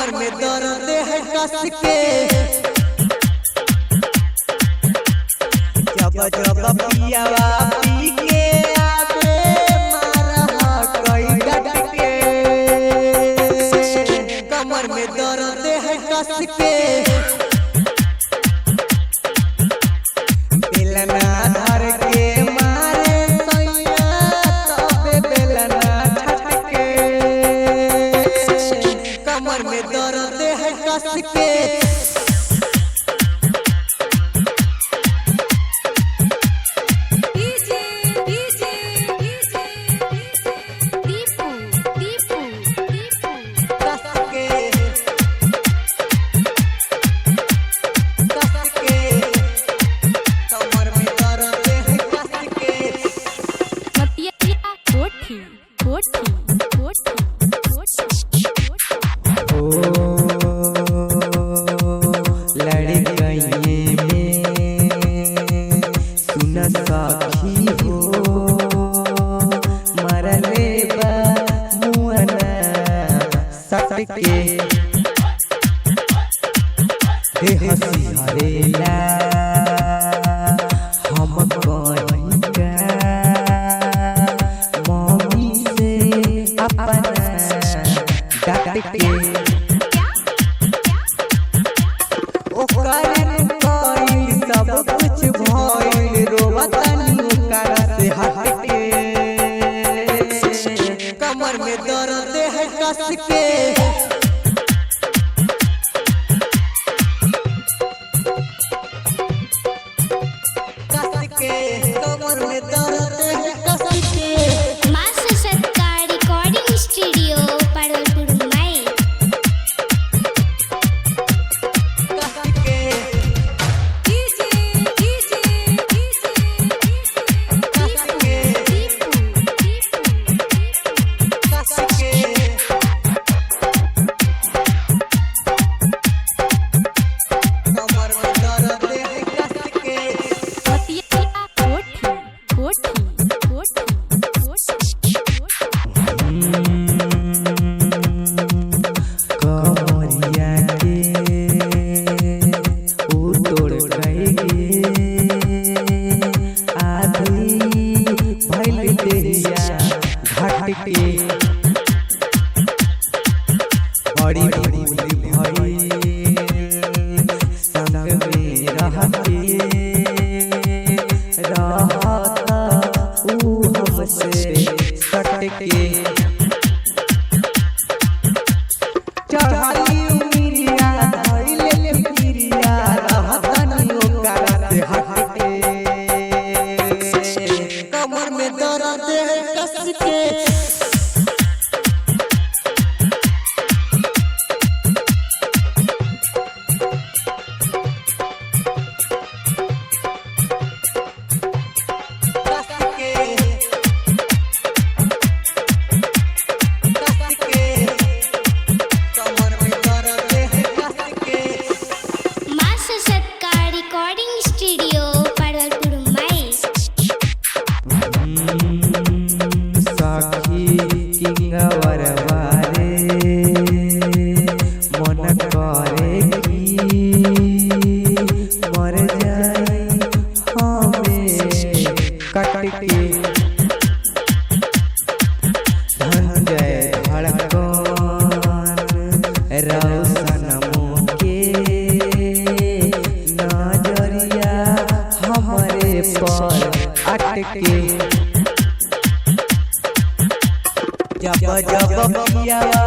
कमर में दर्द है कस के। जब जब पियावा पी के आवे मारा कई डट के। कमर में दर्द है कस के। बेलना धर के मारे सैया तबे बेलना छटके। कमर में दर्द है कस के। सखी हो मरले बा मुअना सटके। देह सिहरेला हम कहीं का मम्मी से अपना डांट के। ओकर कइल सब कुछ भइल रोवतनी ओकरा से हटके। कमर में दर्द है कस के। कस के कमर में दर्द है कस के। मास्टर सत्कार रिकॉर्डिंग स्टूडियो परवलपुर मई। कस के कस के कस के। कमर में दर्द है कस के। कमरिया के ऊ तोड़ गई आधी भइल देहिया घाट के। बड़ी भूल भइल संग में रहके रहता ऊ हमसे सटके। चढ़ाली उमिरिया धइले फिरिया रहतनी ओकरा से हटके। कमर में दर्द है कस के। कस के कस के। कमर में दर्द है कस के। मास्टर सत्कार रिकॉर्डिंग स्टूडियो परवलपुर मई। सखी किंगवर बारे मन करे की मर जाए हमें कट के। धनंजय धड़कन रौशन मोके नजरिया हमरे पर अटके। जब जब पियावा